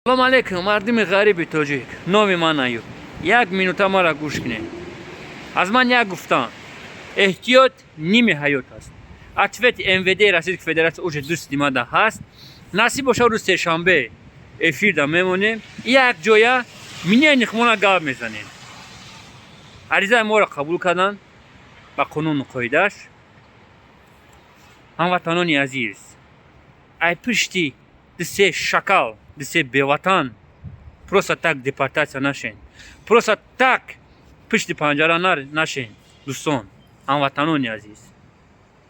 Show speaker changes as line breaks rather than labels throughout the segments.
Салом алейкум, мардуми ғариби тоҷик. Номи ман Аюб. Як минута мара гӯш кунед. Аз ман як гуфтам: эҳтиёт ними ҳаёт аст. Ответ и МВД Российской Федерация уже дӯсти мада ҳаст. Насиб боша, рӯз сешанбе эфирда мемонем, як ҷоя минияи хмона гап мезанем. Аризаи моро қабул карданд ба қонуну қоидааш. Ҳамватанони азиз, ай пушти дусе шакал, дусе беватан просто так депортация нашен, просто так пушти панҷара нашен. Дӯстон, ҳамватанони азиз,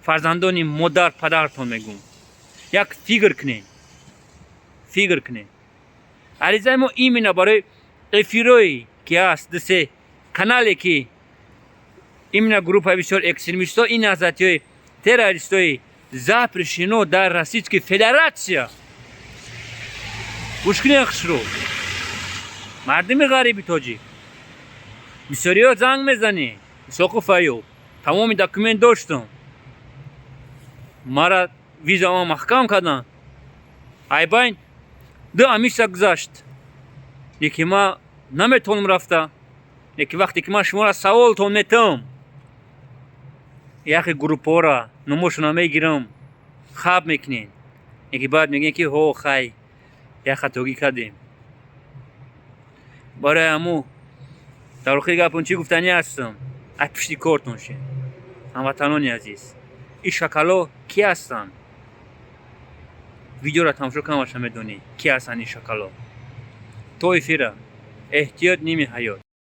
фарзандони модар падартон мегӯм, як фикр кунед, фикр кунед. Аризаи мо именно барои эфирое ки ҳаст, дусе канале ки именно группаи бисёр экстремистҳо, ин наҳзатиҳои террористои запрещено дар Российской Федерация. Гӯш кунед хушрӯ, мардуми ғариби тоҷик. Бисёриҳо занг мезанӣ: «Исоқов Аюб, тамоми документ доштам, мара визама маҳкам карданд, айбайн ду амиса гузашт, лекин ман наметавонам рафта». Лекин вақте ки ман шуморо саволтон метавам, яхе группаҳоро номошона мегирам, хаб мекунед, лекин баъд мегӯед, ки ҳо, хай, як хатогӣ кардем. Барои ҳамун дар охири гапон чӣ гуфтанӣ ҳастам? Аз пушти кортон шед, ҳамватанони азиз. Ин шакало кӣ ҳастанд? Видеоро тамошо камаша медонӣ, кӣ ҳастанд ин шакало. То эфира, эҳтиёт ними ҳаёт.